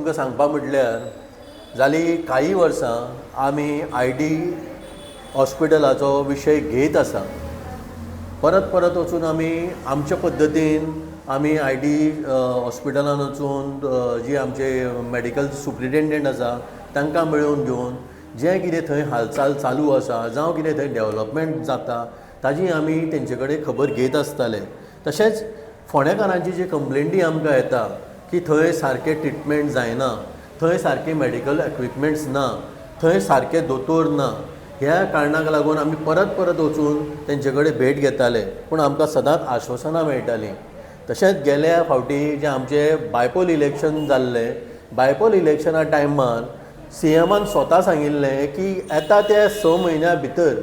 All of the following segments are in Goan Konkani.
तुमकां सांगपा म्हटल्यार जाली काही वर्सां आमी I D हॉस्पिटलाचो विशय घेत आसा. परत परत वचून आमी आमच्या पद्दतीन आमी I D हॉस्पिटलान वचून जी आमचे मेडिकल सुप्रिटेंडंट आसा तांकां मेळोवन घेवन जें कितें थंय हालचाल चालू आसा जावं कितें थंय डेवलपमेंट जाता ताजी आमी तेंचे कडेन खबर घेत आसताले. तशेंच फोंडेकारांची जी कंप्लेंटी आमकां येता की थंय सारकें ट्रिटमेंट जायना, थंय सारकें मेडिकल इक्विपमेंट्स ना, थंय सारके दोतोर ना, ह्या कारणाक लागून आमी परत परत वचून तेंचे कडेन भेट घेताले, पूण आमकां सदांच आश्वासनां मेळटालीं. तशेंच गेल्या फावटी जें आमचें बायपोल इलेक्शन जाल्लें, बायपोल इलेक्शना टायमार सीएमान स्वता सांगिल्लें की येता त्या 6 म्हयन्या भितर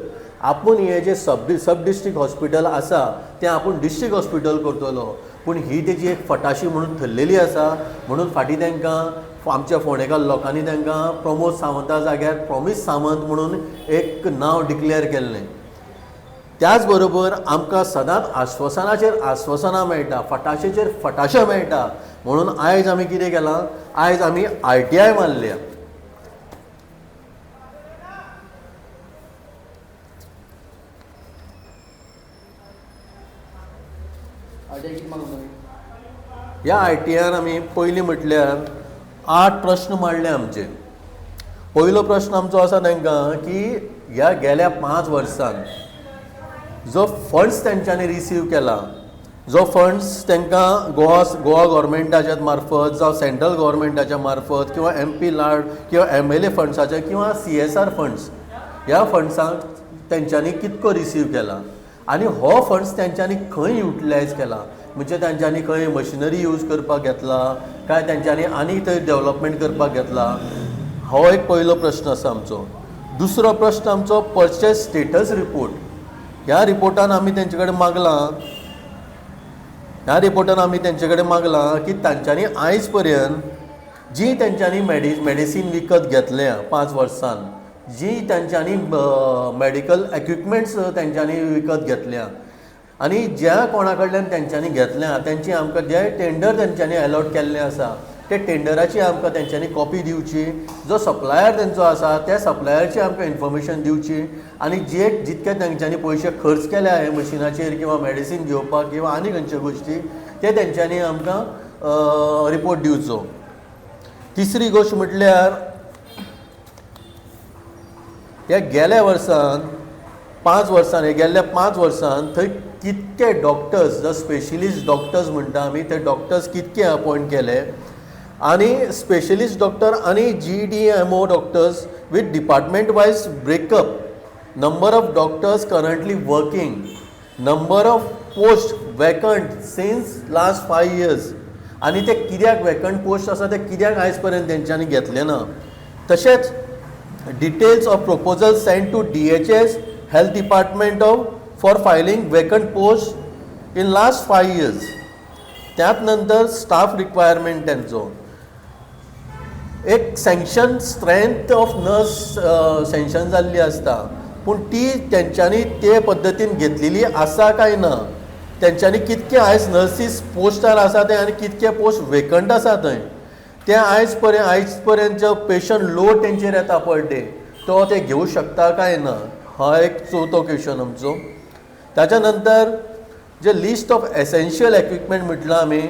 आपूण हें जें सब डिस्ट्रिक्ट हॉस्पिटल आसा तें आपूण डिस्ट्रिक्ट हॉस्पिटल करतलो, पूण ही तेजी एक फटाशी म्हणून थरलेली आसा. म्हणून फाटीं तांकां आमच्या फोंडेकार लोकांनी तांकां प्रमोद सावंता जाग्यार प्रॉमीस सावंत म्हणून एक नांव डिक्लेअर केल्लें. त्याच बरोबर आमकां सदांच आश्वासनाचेर आश्वासनां मेळटा, फटाशेचेर फटाशे मेळटा. म्हणून आयज आमी कितें केलां, आयज आमी आरटीआय मारल्या. ह्या आरटीआयन आमी पयलीं म्हटल्यार 8 प्रश्न मांडले आमचे. पयलो प्रश्न आमचो आसा तांकां की ह्या गेल्या 5 वर्सांत जो फंड्स तेंच्यांनी रिसीव केला, जो फंड्स तांकां गोवा गोवा गव्हर्मेंटाच्या मार्फत जावं सेंट्रल गव्हर्मेंटाच्या मार्फत किंवा एम पी लाड किंवा एम एल ए फंड्साचे किंवा सी एस आर फंड्स, ह्या फंड्सांक तेंच्यांनी कितको रिसीव केला आनी हो फंड्स तेंच्यांनी खंय युटिलायज केला, म्हणजे तेंच्यांनी खंय मशिनरी यूज करपाक घेतला काय तेंच्यांनी आनी थंय डेवलपमेंट करपाक घेतला, हो एक पयलो प्रश्न आसा आमचो. दुसरो प्रश्न आमचो पर्चेस स्टेटस रिपोर्ट. ह्या रिपोर्टान आमी तेंचे कडेन मागलां, ह्या रिपोर्टान आमी तेंचे कडेन मागलां की तांच्यांनी आयज पर्यंत जी तेंच्यांनी मेडिसीन विकत घेतल्या 5 वर्सान, जी तांच्यांनी मेडिकल इक्विपमेंट्स तेंच्यांनी विकत घेतल्या आनी ज्या कोणा कडल्यान तेंच्यांनी घेतल्या तेंची आमकां जे टेंडर तेंच्यांनी एलॉट केल्ले आसा ते टेंडराची आमकां तेंच्यांनी कॉपी दिवची, जो सप्लायर तेंचो आसा त्या सप्लायरची आमकां इन्फॉर्मेशन दिवची आनी जे जितके तेंच्यांनी पयशे खर्च केल्या हे मशिनाचेर किंवा मेडिसीन घेवपाक किंवा आनी खंयच्यो गोश्टी ते तेंच्यांनी आमकां रिपोर्ट दिवचो. तिसरी गोश्ट म्हटल्यार ह्या गेल्या वर्सान 5 वर्सान, हे गेल्ल्या 5 वर्सान थंय कितके डॉक्टर्स, जो स्पेशलिस्ट डॉक्टर्स म्हणटा आमी, ते डॉक्टर्स कितके अपॉयंट केले आनी स्पेशलिस्ट डॉक्टर आनी G D M O doctors with department wise breakup, number of doctors currently working, number of post vacant since last 5 years आनी ते कित्याक वेकंट पोस्ट आसा ते कित्याक आयज पर्यंत तेंच्यांनी घेतले ना. तशेंच details of proposal sent to DHS health department of for filing vacant post in last 5 years. त्यात नंतर स्टाफ रिक्वायरमेंट तेंचो एक sanction strength of nurse sanction जाल्ली आसता, पूण ती तेंच्यांनी ते पद्दतीन घेतलेली आसा काय ना, तेंच्यांनी कितके आयज नर्सीस पोस्टार आसा ते आनी कितके पोस्ट वेकंट आसा थंय, ते आयज पर्यंत जो पेशंट लोड तेंचेर येता पर डे तो ते घेवं शकता काय ना, हा एक चवथो क्वेश्चन आमचो. ताच्या नंतर जे लिस्ट ऑफ एसेन्शियल इक्विपमेंट म्हटलां आमी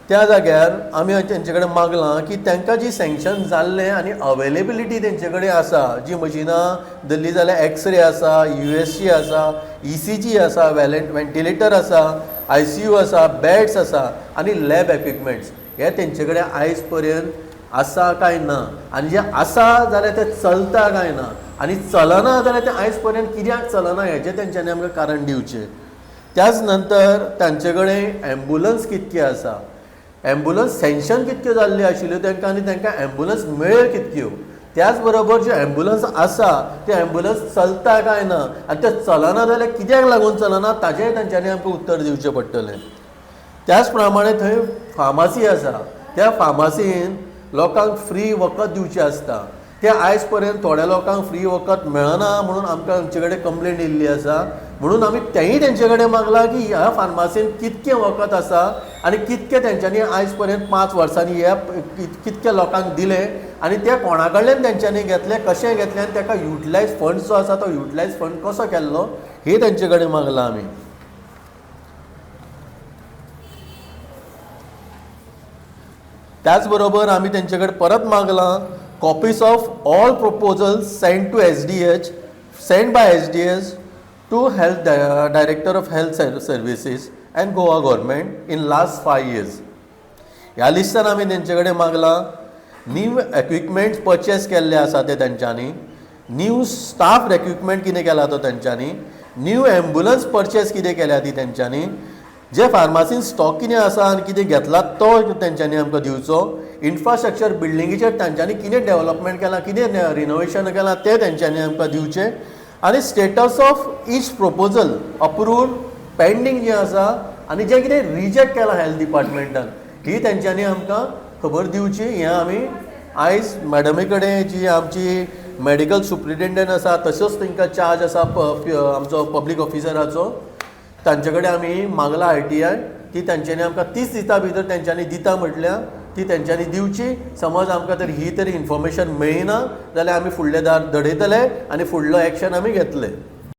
त्या जाग्यार आमी तेंचे कडेन मागलां की तांकां जी सँक्शन जाल्लें आनी अवेलेबिलिटी तेंचे कडेन आसा, जी मशिनां धरली जाल्यार एक्सरे आसा, यू एस जी आसा, ई सी जी आसा, वेंटिलेटर आसा, आय सी you आसा, बेड्स आसा आनी लॅब इक्विपमेंट्स, हे तेंचे कडेन आयज पर्यंत आसा काय ना, आनी जे आसा जाल्यार ते चलता काय ना, आनी चलना जाल्यार ते आयज पर्यंत कित्याक चलना हेजें तेंच्यांनी आमकां कारण दिवचें. त्याच नंतर तांचे कडेन एम्बुलन्स कितकी आसा, एम्बुलन्स सँक्शन कितक्यो जाल्ल्यो आशिल्ल्यो तांकां आनी तांकां एम्बुलन्स मेळ्ळ्यो कितक्यो, त्याच बरोबर ज्यो एम्बुलन्स आसा ते एम्बुलन्स चलता काय ना आनी ते चलना जाल्यार कित्याक लागून चलना ताजेंय तांच्यांनी आमकां उत्तर दिवचें पडटलें. त्याच प्रमाणे थंय फार्मासी आसा, त्या फार्मासीन लोकांक फ्री वखद दिवचें आसता, ते आयज पर्यंत थोड्या लोकांक फ्री वखद मेळना म्हणून आमकां आमचे कडेन कंप्लेन येयल्ली आसा, म्हणून आमी तेंय तेंचे कडेन मागलां की ह्या फार्मासीन कितकें वखद आसा आनी कितके तेंच्यांनी आयज पर्यंत 5 वर्सांनी हे कितके लोकांक दिले आनी ते कोणा कडल्यान तेंच्यांनी घेतले, कशें घेतले आनी ताका युटिलायज फंड जो आसा तो युटिलायज फंड कसो केल्लो, हे तेंचे कडेन मागलां आमी. त्याच बरोबर आमी तेंचे कडेन परत मागलां copies of all proposals send to SDH, send by SDH to health director of health services and Goa government in last 5 years. ह्या लिस्टान आमी तेंचे कडेन मागलां न्यू इक्विपमेंट्स परचेस केल्ले आसा ते तेंच्यांनी, न्यू स्टाफ रिक्रुटमेंट कितें केला तो तेंच्यांनी, न्यू एम्बुलन्स परचेस कितें केल्या ती तेंच्यांनी, जे फार्मासीन स्टॉक कितें आसा आनी कितें घेतला तो तेंच्यांनी आमकां दिवचो, इन्फ्रास्ट्रक्चर बिल्डिंगेचेर तांच्यांनी कितें डेवलपमेंट केलां, कितें रिनोवेशन केलां तें तेंच्यांनी आमकां दिवचें आनी status of each proposal approve, pending जें आसा आनी जें कितें रिजेक्ट केलां हेल्थ डिपार्टमेंटान, ही तेंच्यांनी आमकां खबर दिवची. हें आमी आयज मॅडमी कडेन, जी आमची मेडिकल सुप्रिटेंडंट आसा, तसोच तांकां चार्ज आसा आमचो पब्लीक ऑफिसराचो, तांचे कडेन आमी मागला आरटीआय. ती तेंच्यांनी आमकां 30 दिसां भितर तेंच्यांनी दिता म्हटल्या, ती तेंच्यांनी दिवची. समज आमकां तर ही तरी इन्फॉर्मेशन मेळना जाल्यार आमी फुडलें दार दडयतले आनी फुडलो एक्शन आमी घेतले.